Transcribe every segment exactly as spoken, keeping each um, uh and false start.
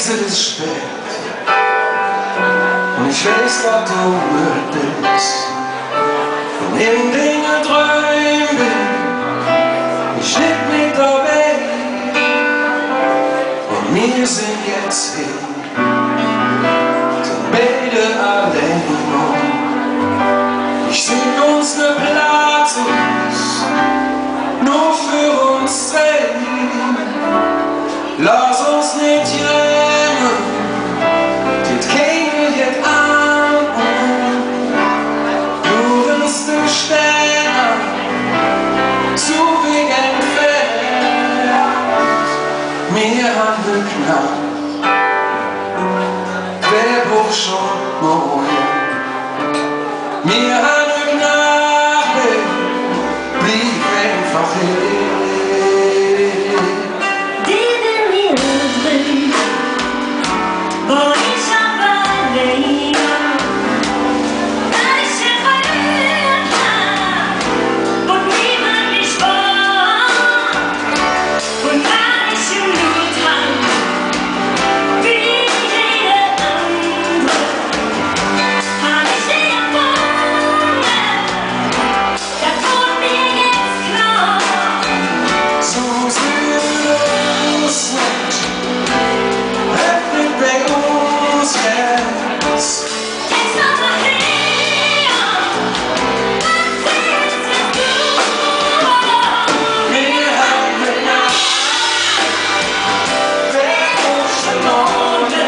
Et es spät un ich weiß, dat do möd bes. Un en dinge Dräum ben ich nit mih dobei. Un mir sin jetz hee, sin beide allein. Ich sink uns ne Plaz us, nor för uns zwei. Loss uns nit jääme, dit kein mer jet aan. Nor uns de Stääne su wigg entfäänt. Mir han hügg Naach, wä bruch schon morge? Mir han hügg Naach, bliev einfach hee. Mir han hügg Naach, wä bruch schon morge?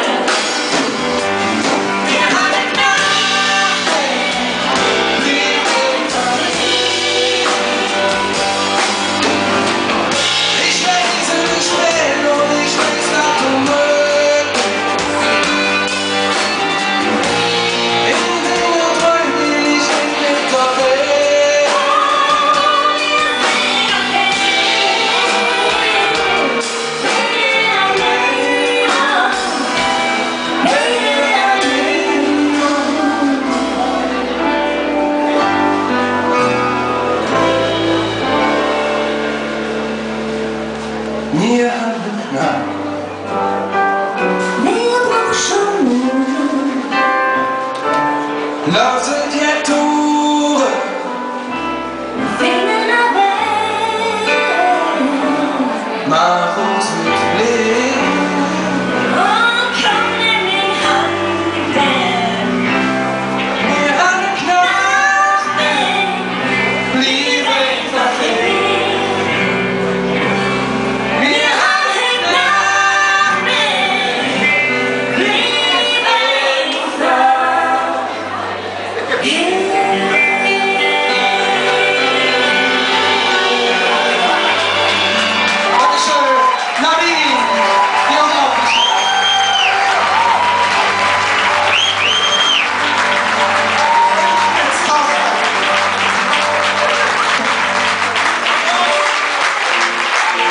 Loss